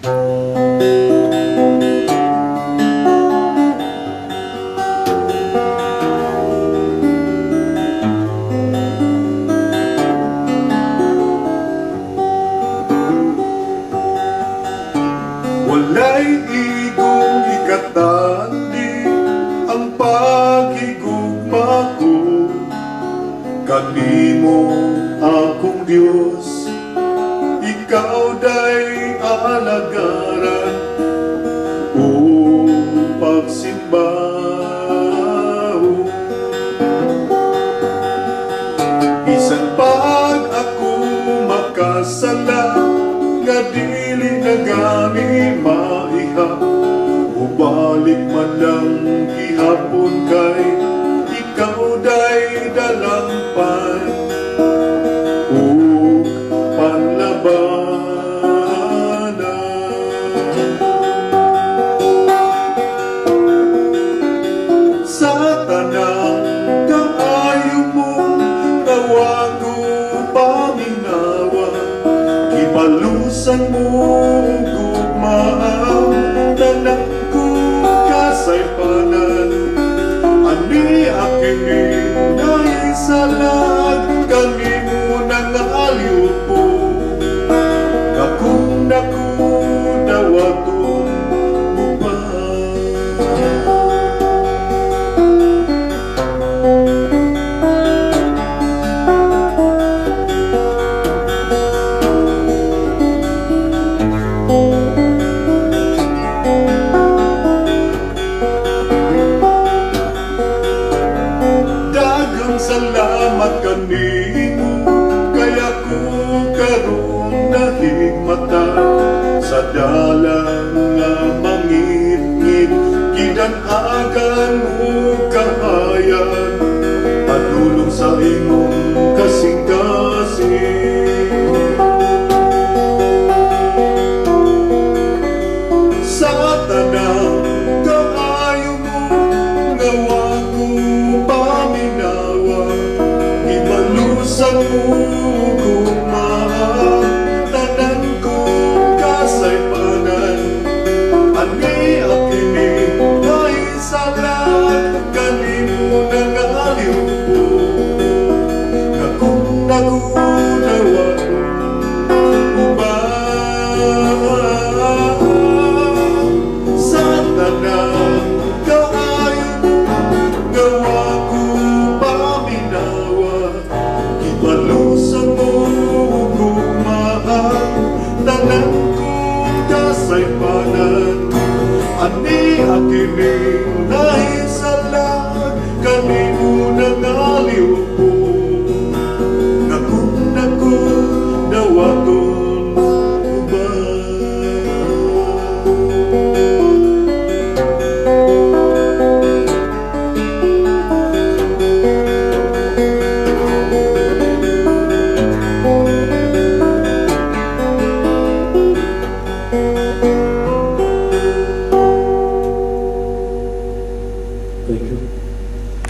Walay igong ikatandi ang paghigugma ko kanimo, akong Dios, ikaw day alagaran o pagsimbaho. Bisan pag ako makasala nga dili na gani maiha, mubalik man lang gihapon kay ikaw day dalangpan ug panlabanan. Sa tanang kaayo mong tawago paminawa, gibalusan mo gugma ang tanan kong kasaypanan. Ani akini naisalag kanimo nangaliw po, kakung naku dawaton mo ba. Daghang salamat kanimo kaya ko karon nahigmata sa dalan nga mangitngit gidan-agan ug kahayag padulong sa imong kasing-kasing. Sa tanang kaayo mo nga wa ko paminawa, gibalusan mo gugma ang tanan kong kasaypanan. Ani akini naisalag kanimo nangaliw po, nga kung nagudawaton mo ba. Sa tanang kaayo mo nga wa ko paminawa, gibalusan mo gugma ang tanan kong kasaypanan. Ani akini naisalag kanimo